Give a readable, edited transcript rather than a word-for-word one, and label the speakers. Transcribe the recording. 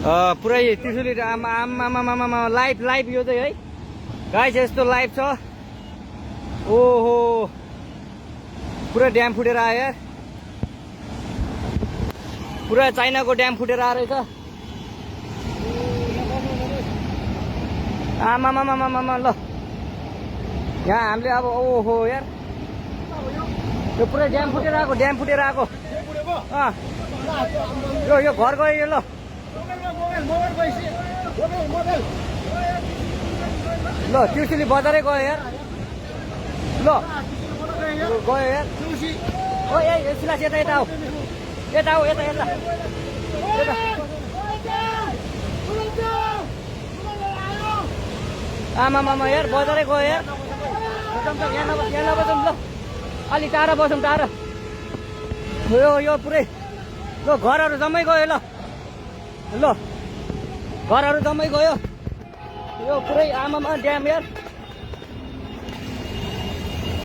Speaker 1: पुरै त्रिशुली आमा live live यो चाहिँ है गाइस यस्तो लाइभ छ। ओहो पुरा ड्याम फुटेर आयो यार, पुरा चाइनाको ड्याम फुटेर आएर रहेछ। आमामामामामा ल यहाँ हामीले अब ओहो यार यो पुरै ड्याम फुटेर आएको, ड्याम फुटेर आएको। यो घर गयो यो। ल ल त्रिशुली बजारै गयो यार। ल गयो यार। ओ ए सिलास यता यता आऊ, यता आऊ, यता यता आमामामा यार बजारै गयो यार। यहाँ नबसौँ ल, अलिक टाढा बसौँ, टाढा। यो पुरै ल घरहरू जम्मै गयो। ल ल घरहरू जम्मै गयो। यो पुरै आमामा ड्याम यार।